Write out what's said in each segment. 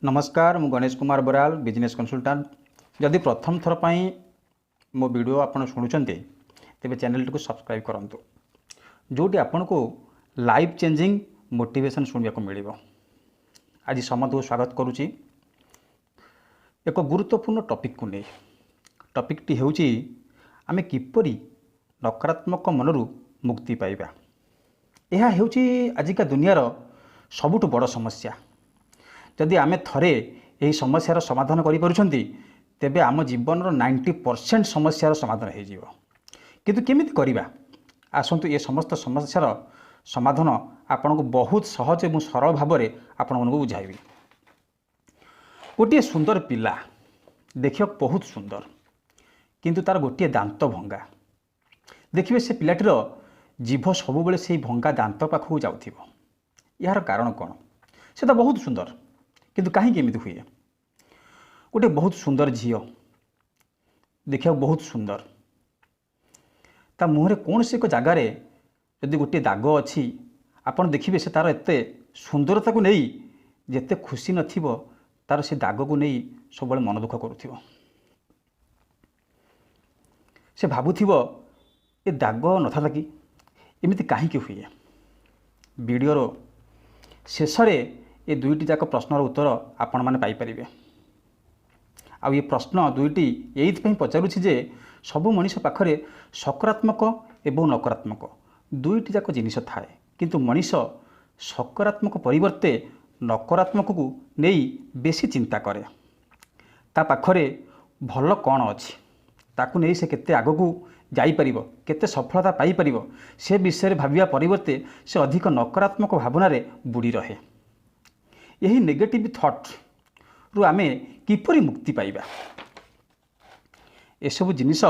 ନମସ୍କାର, ମୁଁ Ganesh Kumar Baral, business consultant. ଯଦି ପ୍ରଥମ ଥର ପାଇଁ ମୋ ଭିଡ଼ିଓ ଆପଣ ଶୁଣୁଛନ୍ତି, ତେବେ ଚ୍ୟାନେଲଟିକୁ ସବସ୍କ୍ରାଇବ୍ କରନ୍ତୁ, ଯେଉଁଠି ଆପଣଙ୍କୁ ଲାଇଫ୍ ଚେଞ୍ଜିଂ ମୋଟିଭେସନ୍ ଶୁଣିବାକୁ ମିଳିବ। ଆଜି ସମସ୍ତଙ୍କୁ ସ୍ୱାଗତ କରୁଛି ଏକ ଗୁରୁତ୍ୱପୂର୍ଣ୍ଣ ଟପିକ୍କୁ ନେଇ। ଟପିକ୍ଟି ହେଉଛି, ଆମେ କିପରି ନକାରାତ୍ମକ ମନରୁ ମୁକ୍ତି ପାଇବା। ଏହା ହେଉଛି ଆଜିକା ଦୁନିଆର ସବୁଠୁ ବଡ଼ ସମସ୍ୟା। ଯଦି ଆମେ ଥରେ ଏହି ସମସ୍ୟାର ସମାଧାନ କରିପାରୁଛନ୍ତି, ତେବେ ଆମ ଜୀବନର 90% ସମସ୍ୟାର ସମାଧାନ ହୋଇଯିବ। କିନ୍ତୁ କେମିତି କରିବା? ଆସନ୍ତୁ, ଏ ସମସ୍ତ ସମସ୍ୟାର ସମାଧାନ ଆପଣଙ୍କୁ ବହୁତ ସହଜ ଏବଂ ସରଳ ଭାବରେ ଆପଣମାନଙ୍କୁ ବୁଝାଇବି। ଗୋଟିଏ ସୁନ୍ଦର ପିଲା, ଦେଖିବାକୁ ବହୁତ ସୁନ୍ଦର, କିନ୍ତୁ ତା'ର ଗୋଟିଏ ଦାନ୍ତ ଭଙ୍ଗା। ଦେଖିବେ, ସେ ପିଲାଟିର ଜିଭ ସବୁବେଳେ ସେଇ ଭଙ୍ଗା ଦାନ୍ତ ପାଖକୁ ଯାଉଥିବ। ଏହାର କାରଣ କ'ଣ? ସେ ତ ବହୁତ ସୁନ୍ଦର, କିନ୍ତୁ କାହିଁକି ଏମିତି ହୁଏ? ଗୋଟିଏ ବହୁତ ସୁନ୍ଦର ଝିଅ, ଦେଖିବାକୁ ବହୁତ ସୁନ୍ଦର, ତା ମୁହଁରେ କୌଣସି ଏକ ଜାଗାରେ ଯଦି ଗୋଟିଏ ଦାଗ ଅଛି, ଆପଣ ଦେଖିବେ ସେ ତା'ର ଏତେ ସୁନ୍ଦରତାକୁ ନେଇ ଯେତେ ଖୁସି ନଥିବ, ତା'ର ସେ ଦାଗକୁ ନେଇ ସବୁବେଳେ ମନ ଦୁଃଖ କରୁଥିବ। ସେ ଭାବୁଥିବ, ଏ ଦାଗ ନଥାନ୍ତା କି? ଏମିତି କାହିଁକି ହୁଏ? ଭିଡ଼ିଓର ଶେଷରେ ଏ ଦୁଇଟି ଯାକ ପ୍ରଶ୍ନର ଉତ୍ତର ଆପଣମାନେ ପାଇପାରିବେ। ଆଉ ଏ ପ୍ରଶ୍ନ ଦୁଇଟି ଏଇଥିପାଇଁ ପଚାରୁଛି ଯେ ସବୁ ମଣିଷ ପାଖରେ ସକାରାତ୍ମକ ଏବଂ ନକାରାତ୍ମକ ଦୁଇଟି ଯାକ ଜିନିଷ ଥାଏ, କିନ୍ତୁ ମଣିଷ ସକାରାତ୍ମକ ପରିବର୍ତ୍ତେ ନକାରାତ୍ମକକୁ ନେଇ ବେଶୀ ଚିନ୍ତା କରେ। ତା ପାଖରେ ଭଲ କ'ଣ ଅଛି, ତାକୁ ନେଇ ସେ କେତେ ଆଗକୁ ଯାଇପାରିବ, କେତେ ସଫଳତା ପାଇପାରିବ, ସେ ବିଷୟରେ ଭାବିବା ପରିବର୍ତ୍ତେ ସେ ଅଧିକ ନକାରାତ୍ମକ ଭାବନାରେ ବୁଡ଼ି ରହେ। ଏହି ନେଗେଟିଭ୍ ଥଟ୍ରୁ ଆମେ କିପରି ମୁକ୍ତି ପାଇବା, ଏସବୁ ଜିନିଷ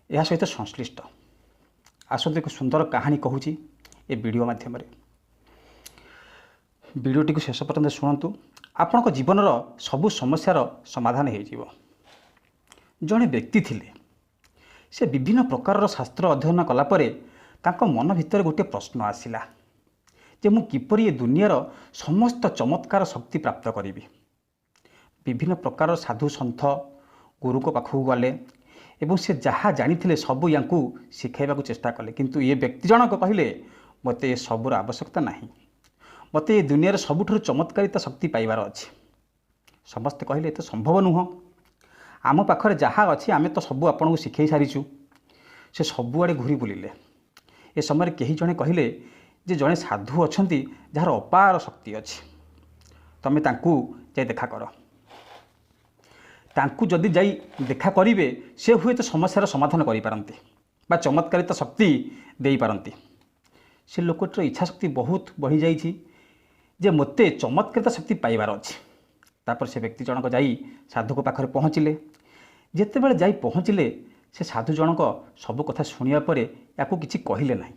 ଏହା ସହିତ ସଂଶ୍ଳିଷ୍ଟ। ଆସନ୍ତୁ, ଏକ ସୁନ୍ଦର କାହାଣୀ କହୁଛି ଏ ଭିଡ଼ିଓ ମାଧ୍ୟମରେ। ଭିଡ଼ିଓଟିକୁ ଶେଷ ପର୍ଯ୍ୟନ୍ତ ଶୁଣନ୍ତୁ, ଆପଣଙ୍କ ଜୀବନର ସବୁ ସମସ୍ୟାର ସମାଧାନ ହେଇଯିବ। ଜଣେ ବ୍ୟକ୍ତି ଥିଲେ। ସେ ବିଭିନ୍ନ ପ୍ରକାରର ଶାସ୍ତ୍ର ଅଧ୍ୟୟନ କଲା ପରେ ତାଙ୍କ ମନ ଭିତରେ ଗୋଟିଏ ପ୍ରଶ୍ନ ଆସିଲା ଯେ ମୁଁ କିପରି ଏ ଦୁନିଆର ସମସ୍ତ ଚମତ୍କାର ଶକ୍ତି ପ୍ରାପ୍ତ କରିବି? ବିଭିନ୍ନ ପ୍ରକାରର ସାଧୁ ସନ୍ଥ ଗୁରୁଙ୍କ ପାଖକୁ ଗଲେ ଏବଂ ସେ ଯାହା ଜାଣିଥିଲେ ସବୁ ୟାଙ୍କୁ ଶିଖାଇବାକୁ ଚେଷ୍ଟା କଲେ। କିନ୍ତୁ ଏ ବ୍ୟକ୍ତି ଜଣକ କହିଲେ, "ମୋତେ ଏ ସବୁର ଆବଶ୍ୟକତା ନାହିଁ। ମୋତେ ଏ ଦୁନିଆର ସବୁଠାରୁ ଚମତ୍କାରିତା ଶକ୍ତି ପାଇବାର ଅଛି।" ସମସ୍ତେ କହିଲେ, "ଏ ତ ସମ୍ଭବ ନୁହଁ। ଆମ ପାଖରେ ଯାହା ଅଛି, ଆମେ ତ ସବୁ ଆପଣଙ୍କୁ ଶିଖାଇ ସାରିଛୁ।" ସେ ସବୁଆଡ଼େ ଘୁରି ବୁଲିଲେ। ଏ ସମୟରେ କେହି ଜଣେ କହିଲେ ଯେ ଜଣେ ସାଧୁ ଅଛନ୍ତି, ଯାହାର ଅପାର ଶକ୍ତି ଅଛି। ତମେ ତାଙ୍କୁ ଯାଇ ଦେଖା କର। ତାଙ୍କୁ ଯଦି ଯାଇ ଦେଖା କରିବେ, ସେ ହୁଏତ ସମସ୍ୟାର ସମାଧାନ କରିପାରନ୍ତି ବା ଚମତ୍କାରିତା ଶକ୍ତି ଦେଇପାରନ୍ତି। ସେ ଲୋକଟିର ଇଚ୍ଛାଶକ୍ତି ବହୁତ ବଢ଼ିଯାଇଛି ଯେ ମୋତେ ଚମତ୍କାରିତା ଶକ୍ତି ପାଇବାର ଅଛି। ତାପରେ ସେ ବ୍ୟକ୍ତି ଜଣକ ଯାଇ ସାଧୁଙ୍କ ପାଖରେ ପହଞ୍ଚିଲେ। ଯେତେବେଳେ ଯାଇ ପହଞ୍ଚିଲେ, ସେ ସାଧୁ ଜଣକ ସବୁ କଥା ଶୁଣିବା ପରେ ୟାକୁ କିଛି କହିଲେ ନାହିଁ,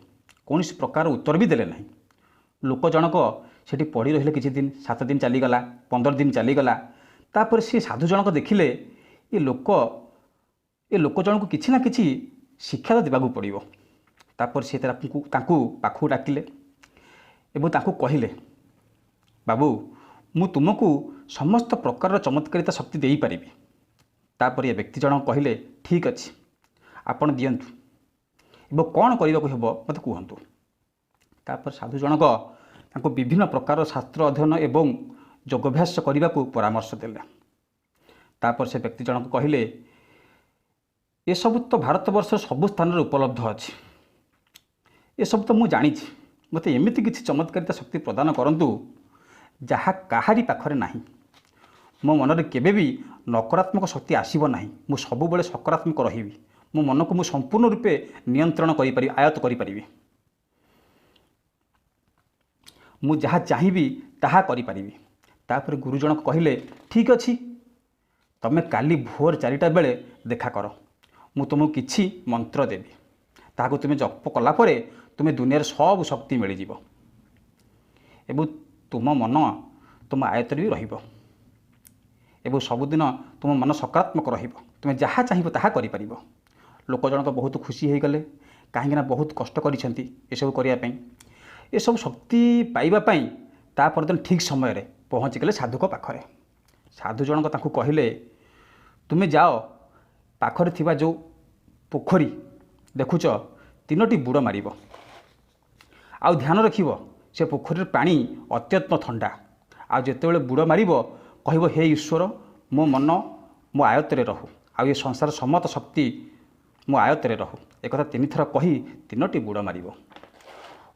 କୌଣସି ପ୍ରକାର ଉତ୍ତର ବି ଦେଲେ ନାହିଁ। ଲୋକ ଜଣକ ସେଠି ପଡ଼ି ରହିଲେ କିଛି ଦିନ। 7 ଦିନ ଚାଲିଗଲା, 15 ଦିନ ଚାଲିଗଲା। ତାପରେ ସେ ସାଧୁ ଜଣକ ଦେଖିଲେ, ଏ ଲୋକ ଜଣକୁ କିଛି ନା କିଛି ଶିକ୍ଷା ତ ଦେବାକୁ ପଡ଼ିବ। ତାପରେ ସେ ତାଙ୍କୁ ପାଖକୁ ଡାକିଲେ ଏବଂ ତାଙ୍କୁ କହିଲେ, "ବାବୁ, ମୁଁ ତୁମକୁ ସମସ୍ତ ପ୍ରକାରର ଚମତ୍କାରିତା ଶକ୍ତି ଦେଇପାରିବି।" ତାପରେ ଏ ବ୍ୟକ୍ତି ଜଣକ କହିଲେ, "ଠିକ୍ ଅଛି, ଆପଣ ଦିଅନ୍ତୁ ଏବଂ କ'ଣ କରିବାକୁ ହେବ ମୋତେ କୁହନ୍ତୁ।" ତାପରେ ସାଧୁ ଜଣକ ତାଙ୍କୁ ବିଭିନ୍ନ ପ୍ରକାରର ଶାସ୍ତ୍ର ଅଧ୍ୟୟନ ଏବଂ ଯୋଗାଭ୍ୟାସ କରିବାକୁ ପରାମର୍ଶ ଦେଲେ। ତାପରେ ସେ ବ୍ୟକ୍ତି ଜଣକ କହିଲେ, "ଏସବୁ ତ ଭାରତବର୍ଷର ସବୁ ସ୍ଥାନରେ ଉପଲବ୍ଧ ଅଛି। ଏସବୁ ତ ମୁଁ ଜାଣିଛି। ମୋତେ ଏମିତି କିଛି ଚମତ୍କାରିତା ଶକ୍ତି ପ୍ରଦାନ କରନ୍ତୁ, ଯାହା କାହାରି ପାଖରେ ନାହିଁ। ମୋ ମନରେ କେବେ ବି ନକାରାତ୍ମକ ଶକ୍ତି ଆସିବ ନାହିଁ। ମୁଁ ସବୁବେଳେ ସକାରାତ୍ମକ ରହିବି। ମୋ ମନକୁ ମୁଁ ସମ୍ପୂର୍ଣ୍ଣ ରୂପେ ନିୟନ୍ତ୍ରଣ କରିପାରିବି, ଆୟତ୍ତ କରିପାରିବି। ମୁଁ ଯାହା ଚାହିଁବି ତାହା କରିପାରିବି।" ତାପରେ ଗୁରୁ ଜଣକ କହିଲେ, "ଠିକ୍ ଅଛି, ତମେ କାଲି ଭୋର 4ଟା ବେଳେ ଦେଖା କର। ମୁଁ ତୁମକୁ କିଛି ମନ୍ତ୍ର ଦେବି। ତାହାକୁ ତୁମେ ଜପ କଲା ପରେ ତୁମେ ଦୁନିଆର ସବୁ ଶକ୍ତି ମିଳିଯିବ ଏବଂ ତୁମ ମନ ତୁମ ଆୟତରେ ବି ରହିବ ଏବଂ ସବୁଦିନ ତୁମ ମନ ସକାରାତ୍ମକ ରହିବ। ତୁମେ ଯାହା ଚାହିଁବ ତାହା କରିପାରିବ।" ଲୋକ ଜଣକ ବହୁତ ଖୁସି ହୋଇଗଲେ, କାହିଁକିନା ବହୁତ କଷ୍ଟ କରିଛନ୍ତି ଏସବୁ କରିବା ପାଇଁ, ଏସବୁ ଶକ୍ତି ପାଇବା ପାଇଁ। ତା ପରଦିନ ଠିକ୍ ସମୟରେ ପହଞ୍ଚିଗଲେ ସାଧୁଙ୍କ ପାଖରେ। ସାଧୁ ଜଣକ ତାଙ୍କୁ କହିଲେ, ତୁମେ ଯାଅ, ପାଖରେ ଥିବା ଯେଉଁ ପୋଖରୀ ଦେଖୁଛ, 3ଟି ବୁଡ଼ ମାରିବ, ଆଉ ଧ୍ୟାନ ରଖିବ ସେ ପୋଖରୀର ପାଣି ଅତ୍ୟନ୍ତ ଥଣ୍ଡା। ଆଉ ଯେତେବେଳେ ବୁଡ଼ ମାରିବ କହିବ, ହେ ଈଶ୍ୱର, ମୋ ମନ ମୋ ଆୟତ୍ତରେ ରହୁ, ଆଉ ଏ ସଂସାର ସମସ୍ତ ଶକ୍ତି ମୋ ଆୟତ୍ତରେ ରହୁ। ଏକଥା 3 ଥର କହି 3ଟି ବୁଡ଼ ମାରିବ।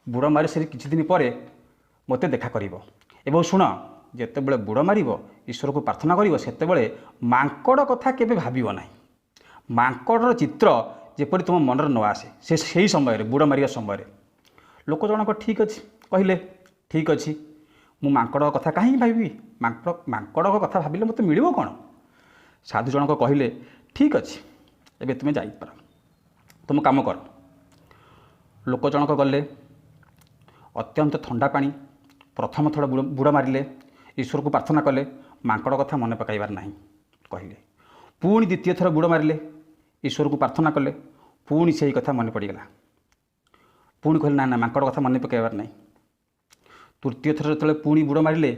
ବୁଡ଼ ମାରି ସାରି କିଛି ଦିନ ପରେ ମୋତେ ଦେଖା କରିବ। ଏବଂ ଶୁଣ, ଯେତେବେଳେ ବୁଡ଼ ମାରିବ, ଈଶ୍ୱରକୁ ପ୍ରାର୍ଥନା କରିବ, ସେତେବେଳେ ମାଙ୍କଡ଼ କଥା କେବେ ଭାବିବ ନାହିଁ। ମାଙ୍କଡ଼ର ଚିତ୍ର ଯେପରି ତୁମ ମନରେ ନ ଆସେ ସେ ସେଇ ସମୟରେ, ବୁଡ଼ ମାରିବା ସମୟରେ। ଲୋକ ଜଣକ ଠିକ୍ ଅଛି କହିଲେ, ଠିକ୍ ଅଛି, ମୁଁ ମାଙ୍କଡ଼ କଥା କାହିଁକି ଭାବିବି? ମାଙ୍କଡ଼ଙ୍କ କଥା ଭାବିଲେ ମୋତେ ମିଳିବ କ'ଣ? ସାଧୁ ଜଣକ କହିଲେ, ଠିକ୍ ଅଛି, ଏବେ ତୁମେ ଯାଇପାର, ତୁମ କାମ କର। ଲୋକ ଜଣକ ଗଲେ, ଅତ୍ୟନ୍ତ ଥଣ୍ଡା ପାଣି, ପ୍ରଥମ ଥର ବୁଡ଼ ମାରିଲେ, ଈଶ୍ୱରକୁ ପ୍ରାର୍ଥନା କଲେ, ମାଙ୍କଡ଼ କଥା ମନେ ପକାଇବାର ନାହିଁ କହିଲେ। ପୁଣି ଦ୍ୱିତୀୟ ଥର ବୁଡ଼ ମାରିଲେ, ଈଶ୍ୱରକୁ ପ୍ରାର୍ଥନା କଲେ, ପୁଣି ସେଇ କଥା ମନେ ପଡ଼ିଗଲା। ପୁଣି କହିଲେ, ନା ନା, ମାଙ୍କଡ଼ କଥା ମନେ ପକାଇବାର ନାହିଁ। ତୃତୀୟ ଥର ଯେତେବେଳେ ପୁଣି ବୁଡ଼ ମାରିଲେ,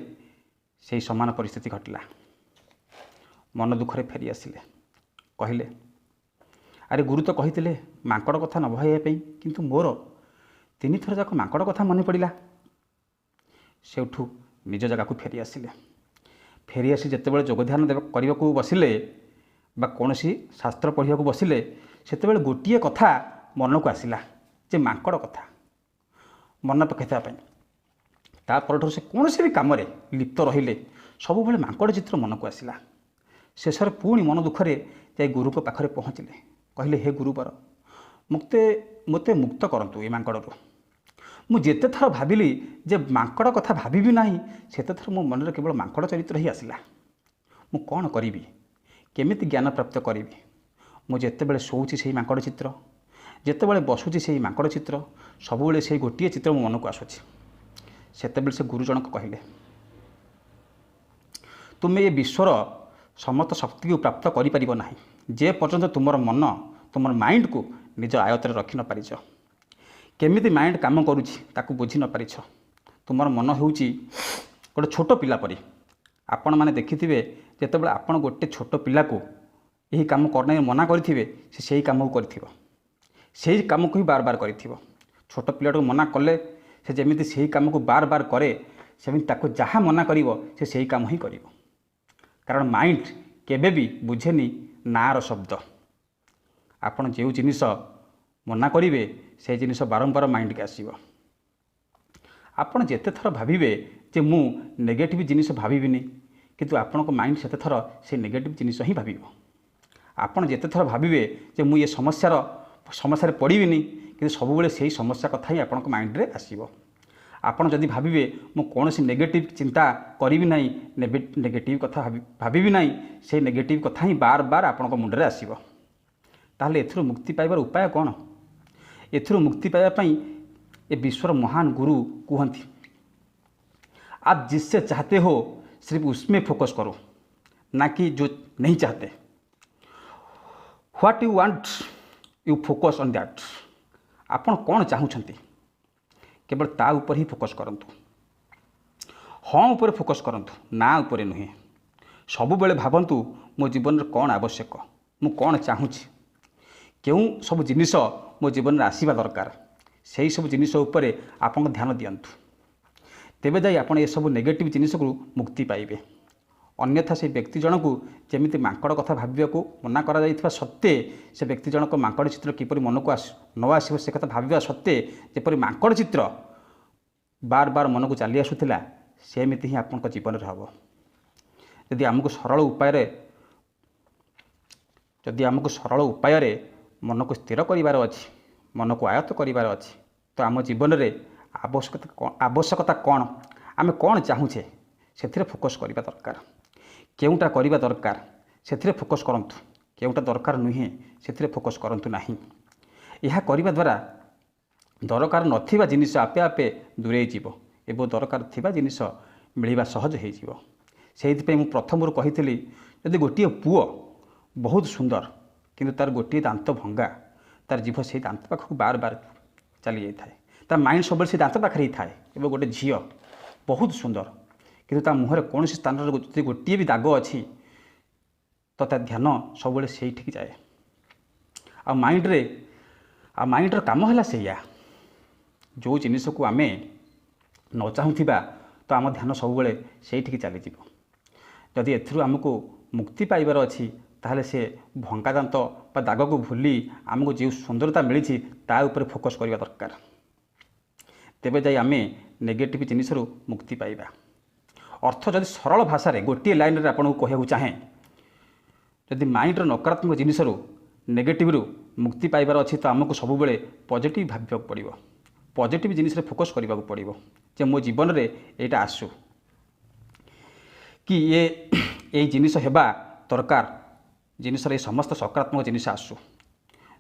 ସେଇ ସମାନ ପରିସ୍ଥିତି ଘଟିଲା। ମନ ଦୁଃଖରେ ଫେରି ଆସିଲେ, କହିଲେ, ଆରେ ଗୁରୁ ତ କହିଥିଲେ ମାଙ୍କଡ଼ କଥା ନ ଭାବିବା ପାଇଁ, କିନ୍ତୁ ମୋର 3 ଥର ଯାକ ମାଙ୍କଡ଼ କଥା ମନେ ପଡ଼ିଲା। ସେଇଠୁ ନିଜ ଜାଗାକୁ ଫେରି ଆସିଲେ। ଫେରି ଆସି ଯେତେବେଳେ ଯୋଗ ଧ୍ୟାନ କରିବାକୁ ବସିଲେ ବା କୌଣସି ଶାସ୍ତ୍ର ପଢ଼ିବାକୁ ବସିଲେ, ସେତେବେଳେ ଗୋଟିଏ କଥା ମନକୁ ଆସିଲା ଯେ ମାଙ୍କଡ଼ କଥା ମନେ ପକାଇଥିବା ପାଇଁ। ତା ପରଠାରୁ ସେ କୌଣସି ବି କାମରେ ଲିପ୍ତ ରହିଲେ ସବୁବେଳେ ମାଙ୍କଡ଼ ଚିତ୍ର ମନକୁ ଆସିଲା। ଶେଷରେ ପୁଣି ମନ ଦୁଃଖରେ ଯାଇ ଗୁରୁଙ୍କ ପାଖରେ ପହଞ୍ଚିଲେ। କହିଲେ, ହେ ଗୁରୁବର, ମୋତେ ମୁକ୍ତ କରନ୍ତୁ ଏ ମାଙ୍କଡ଼ରୁ। ମୁଁ ଯେତେ ଥର ଭାବିଲି ଯେ ମାଙ୍କଡ଼ କଥା ଭାବିବି ନାହିଁ, ସେତେ ଥର ମୋ ମନରେ କେବଳ ମାଙ୍କଡ଼ ଚରିତ୍ର ହିଁ ଆସିଲା। ମୁଁ କ'ଣ କରିବି, କେମିତି ଜ୍ଞାନ ପ୍ରାପ୍ତ କରିବି? ମୁଁ ଯେତେବେଳେ ଶୋଉଛି ସେଇ ମାଙ୍କଡ଼ ଚିତ୍ର, ଯେତେବେଳେ ବସୁଛି ସେଇ ମାଙ୍କଡ଼ ଚିତ୍ର, ସବୁବେଳେ ସେଇ ଗୋଟିଏ ଚିତ୍ର ମୋ ମନକୁ ଆସୁଛି। ସେତେବେଳେ ସେ ଗୁରୁ ଜଣକ କହିଲେ, ତୁମେ ଏ ବିଶ୍ୱର ସମସ୍ତ ଶକ୍ତିକୁ ପ୍ରାପ୍ତ କରିପାରିବ ନାହିଁ ଯେ ପର୍ଯ୍ୟନ୍ତ ତୁମର ମନ, ତୁମର ମାଇଣ୍ଡକୁ ନିଜ ଆୟତରେ ରଖି ନପାରିଛ। କେମିତି ମାଇଣ୍ଡ କାମ କରୁଛି ତାକୁ ବୁଝି ନପାରିଛ। ତୁମର ମନ ହେଉଛି ଗୋଟେ ଛୋଟ ପିଲା ପରି। ଆପଣମାନେ ଦେଖିଥିବେ, ଯେତେବେଳେ ଆପଣ ଗୋଟେ ଛୋଟ ପିଲାକୁ ଏହି କାମ କରନାହିଁ ମନା କରିଥିବେ, ସେ ସେଇ କାମକୁ କରିଥିବ, ସେଇ କାମକୁ ହିଁ ବାର ବାର କରିଥିବ। ଛୋଟ ପିଲାଟାକୁ ମନା କଲେ ସେ ଯେମିତି ସେଇ କାମକୁ ବାର ବାର କରେ, ସେମିତି ତାକୁ ଯାହା ମନା କରିବ ସେ ସେଇ କାମ ହିଁ କରିବ। କାରଣ ମାଇଣ୍ଡ କେବେ ବି ବୁଝେନି ନାଁର ଶବ୍ଦ। ଆପଣ ଯେଉଁ ଜିନିଷ ମନା କରିବେ ସେଇ ଜିନିଷ ବାରମ୍ବାର ମାଇଣ୍ଡକି ଆସିବ। ଆପଣ ଯେତେ ଥର ଭାବିବେ ଯେ ମୁଁ ନେଗେଟିଭ୍ ଜିନିଷ ଭାବିବିନି, କିନ୍ତୁ ଆପଣଙ୍କ ମାଇଣ୍ଡ ସେତେ ଥର ସେଇ ନେଗେଟିଭ୍ ଜିନିଷ ହିଁ ଭାବିବ। ଆପଣ ଯେତେ ଥର ଭାବିବେ ଯେ ମୁଁ ଏ ସମସ୍ୟାରେ ପଡ଼ିବିନି, କିନ୍ତୁ ସବୁବେଳେ ସେଇ ସମସ୍ୟା କଥା ହିଁ ଆପଣଙ୍କ ମାଇଣ୍ଡରେ ଆସିବ। ଆପଣ ଯଦି ଭାବିବେ ମୁଁ କୌଣସି ନେଗେଟିଭ୍ ଚିନ୍ତା କରିବି ନାହିଁ, ନେଗେଟିଭ୍ କଥା ଭାବିବି ନାହିଁ, ସେଇ ନେଗେଟିଭ୍ କଥା ହିଁ ବାର ବାର ଆପଣଙ୍କ ମୁଣ୍ଡରେ ଆସିବ। ତାହେଲେ ଏଥିରୁ ମୁକ୍ତି ପାଇବାର ଉପାୟ କ'ଣ? ଏଥିରୁ ମୁକ୍ତି ପାଇବା ପାଇଁ ଏ ବିଶ୍ୱର ମହାନ ଗୁରୁ କୁହନ୍ତି, आप जिससे चाहते हो सिर्फ उसमें फोकस करो, ना कि जो नहीं चाहते। What you want you focus on that. ଆପଣ କ'ଣ ଚାହୁଁଛନ୍ତି କେବଳ ତା ଉପରେ ହିଁ ଫୋକସ୍ କରନ୍ତୁ। ହଁ ଉପରେ ଫୋକସ୍ କରନ୍ତୁ, ନା ଉପରେ ନୁହେଁ। ସବୁବେଳେ ଭାବନ୍ତୁ ମୋ ଜୀବନରେ କ'ଣ ଆବଶ୍ୟକ, ମୁଁ କ'ଣ ଚାହୁଁଛି, କେଉଁ ସବୁ ଜିନିଷ ମୋ ଜୀବନରେ ଆସିବା ଦରକାର, ସେହି ସବୁ ଜିନିଷ ଉପରେ ଆପଣଙ୍କ ଧ୍ୟାନ ଦିଅନ୍ତୁ। ତେବେ ଯାଇ ଆପଣ ଏସବୁ ନେଗେଟିଭ୍ ଜିନିଷକୁ ମୁକ୍ତି ପାଇବେ। ଅନ୍ୟଥା ସେ ବ୍ୟକ୍ତି ଜଣକୁ ଯେମିତି ମାଙ୍କଡ଼ କଥା ଭାବିବାକୁ ମନା କରାଯାଇଥିବା ସତ୍ତ୍ୱେ ସେ ବ୍ୟକ୍ତି ଜଣକ ମାଙ୍କଡ଼ ଚିତ୍ର କିପରି ମନକୁ ନ ଆସିବ ସେ କଥା ଭାବିବା ସତ୍ତ୍ୱେ ଯେପରି ମାଙ୍କଡ଼ ଚିତ୍ର ବାର ବାର ମନକୁ ଚାଲି ଆସୁଥିଲା, ସେମିତି ହିଁ ଆପଣଙ୍କ ଜୀବନରେ ହେବ। ଯଦି ଆମକୁ ସରଳ ଉପାୟରେ, ଯଦି ଆମକୁ ସରଳ ଉପାୟରେ ମନକୁ ସ୍ଥିର କରିବାର ଅଛି, ମନକୁ ଆୟତ୍ତ କରିବାର ଅଛି, ତ ଆମ ଜୀବନରେ ଆବଶ୍ୟକତା କ'ଣ, ଆମେ କ'ଣ ଚାହୁଁଛେ ସେଥିରେ ଫୋକସ୍ କରିବା ଦରକାର। କେଉଁଟା କରିବା ଦରକାର ସେଥିରେ ଫୋକସ୍ କରନ୍ତୁ, କେଉଁଟା ଦରକାର ନୁହେଁ ସେଥିରେ ଫୋକସ୍ କରନ୍ତୁ ନାହିଁ। ଏହା କରିବା ଦ୍ୱାରା ଦରକାର ନଥିବା ଜିନିଷ ଆପେ ଆପେ ଦୂରେଇ ଯିବ ଏବଂ ଦରକାର ଥିବା ଜିନିଷ ମିଳିବା ସହଜ ହେଇଯିବ। ସେଇଥିପାଇଁ ମୁଁ ପ୍ରଥମରୁ କହିଥିଲି, ଯଦି ଗୋଟିଏ ପୁଅ ବହୁତ ସୁନ୍ଦର କିନ୍ତୁ ତାର ଗୋଟିଏ ଦାନ୍ତ ଭଙ୍ଗା, ତାର ଜିଭ ସେଇ ଦାନ୍ତ ପାଖକୁ ବାର ବାର ଚାଲି ଯାଇଥାଏ, ତା ମାଇଣ୍ଡ ସବୁବେଳେ ସେଇ ଦାନ୍ତ ପାଖରେ ହିଁ ଥାଏ। ଏବଂ ଗୋଟେ ଝିଅ ବହୁତ ସୁନ୍ଦର କିନ୍ତୁ ତା ମୁହଁରେ କୌଣସି ସ୍ଥାନରେ ଯଦି ଗୋଟିଏ ବି ଦାଗ ଅଛି ତ ତା ଧ୍ୟାନ ସବୁବେଳେ ସେଇଠିକି ଯାଏ। ଆଉ ମାଇଣ୍ଡରେ, ଆଉ ମାଇଣ୍ଡର କାମ ହେଲା ସେଇଆ, ଯେଉଁ ଜିନିଷକୁ ଆମେ ନ ଚାହୁଁଥିବା ତ ଆମ ଧ୍ୟାନ ସବୁବେଳେ ସେଇଠିକି ଚାଲିଯିବ। ଯଦି ଏଥିରୁ ଆମକୁ ମୁକ୍ତି ପାଇବାର ଅଛି ତାହେଲେ ସେ ଭଙ୍ଗା ଦାନ୍ତ ବା ଦାଗକୁ ଭୁଲି ଆମକୁ ଯେଉଁ ସୁନ୍ଦରତା ମିଳିଛି ତା ଉପରେ ଫୋକସ୍ କରିବା ଦରକାର। ତେବେ ଯାଇ ଆମେ ନେଗେଟିଭ୍ ଜିନିଷରୁ ମୁକ୍ତି ପାଇବା। ଅର୍ଥ ଯଦି ସରଳ ଭାଷାରେ ଗୋଟିଏ ଲାଇନ୍ରେ ଆପଣଙ୍କୁ କହିବାକୁ ଚାହେଁ, ଯଦି ମାଇଣ୍ଡର ନକାରାତ୍ମକ ଜିନିଷରୁ, ନେଗେଟିଭରୁ ମୁକ୍ତି ପାଇବାର ଅଛି ତ ଆମକୁ ସବୁବେଳେ ପଜିଟିଭ୍ ଭାବିବାକୁ ପଡ଼ିବ, ପଜିଟିଭ୍ ଜିନିଷରେ ଫୋକସ୍ କରିବାକୁ ପଡ଼ିବ ଯେ ମୋ ଜୀବନରେ ଏଇଟା ଆସୁ କି ଇଏ ଏଇ ଜିନିଷ ହେବା ଦରକାର, ଜିନିଷର ଏ ସମସ୍ତ ସକାରାତ୍ମକ ଜିନିଷ ଆସୁ।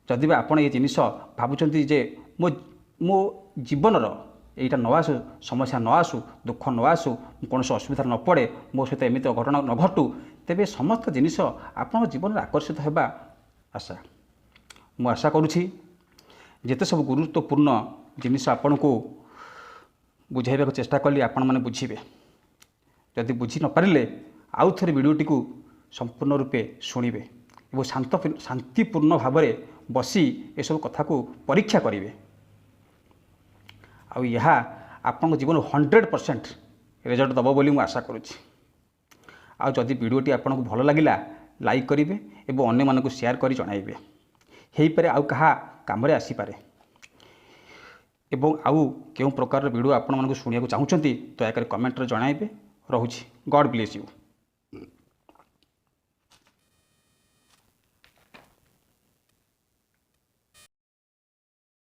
ଯଦି ବି ଆପଣ ଏ ଜିନିଷ ଭାବୁଛନ୍ତି ଯେ ମୋ ଜୀବନର ଏଇଟା ନ ଆସୁ, ସମସ୍ୟା ନ ଆସୁ, ଦୁଃଖ ନ ଆସୁ, ମୁଁ କୌଣସି ଅସୁବିଧାରେ ନ ପଡ଼େ, ମୋ ସହିତ ଏମିତି ଅଘଟଣ ନ ଘଟୁ, ତେବେ ସମସ୍ତ ଜିନିଷ ଆପଣଙ୍କ ଜୀବନରେ ଆକର୍ଷିତ ହେବା ଆଶା। ମୁଁ ଆଶା କରୁଛି ଯେତେ ସବୁ ଗୁରୁତ୍ୱପୂର୍ଣ୍ଣ ଜିନିଷ ଆପଣଙ୍କୁ ବୁଝାଇବାକୁ ଚେଷ୍ଟା କଲି ଆପଣମାନେ ବୁଝିବେ। ଯଦି ବୁଝି ନପାରିଲେ ଆଉ ଥରେ ଭିଡ଼ିଓଟିକୁ ସମ୍ପୂର୍ଣ୍ଣ ରୂପେ ଶୁଣିବେ ଏବଂ ଶାନ୍ତିପୂର୍ଣ୍ଣ ଭାବରେ ବସି ଏସବୁ କଥାକୁ ପରୀକ୍ଷା କରିବେ। ଆଉ ଏହା ଆପଣଙ୍କ ଜୀବନ 100% ରେଜଲ୍ଟ ଦେବ ବୋଲି ମୁଁ ଆଶା କରୁଛି। ଆଉ ଯଦି ଭିଡ଼ିଓଟି ଆପଣଙ୍କୁ ଭଲ ଲାଗିଲା ଲାଇକ୍ କରିବେ ଏବଂ ଅନ୍ୟମାନଙ୍କୁ ସେୟାର କରି ଜଣାଇବେ, ହେଇପାରେ ଆଉ କାହା କାମରେ ଆସିପାରେ। ଏବଂ ଆଉ କେଉଁ ପ୍ରକାରର ଭିଡ଼ିଓ ଆପଣମାନଙ୍କୁ ଶୁଣିବାକୁ ଚାହୁଁଛନ୍ତି ଦୟାକରି କମେଣ୍ଟରେ ଜଣାଇବେ। ରହୁଛି, ଗଡ଼୍ ବ୍ଲେସ୍ you.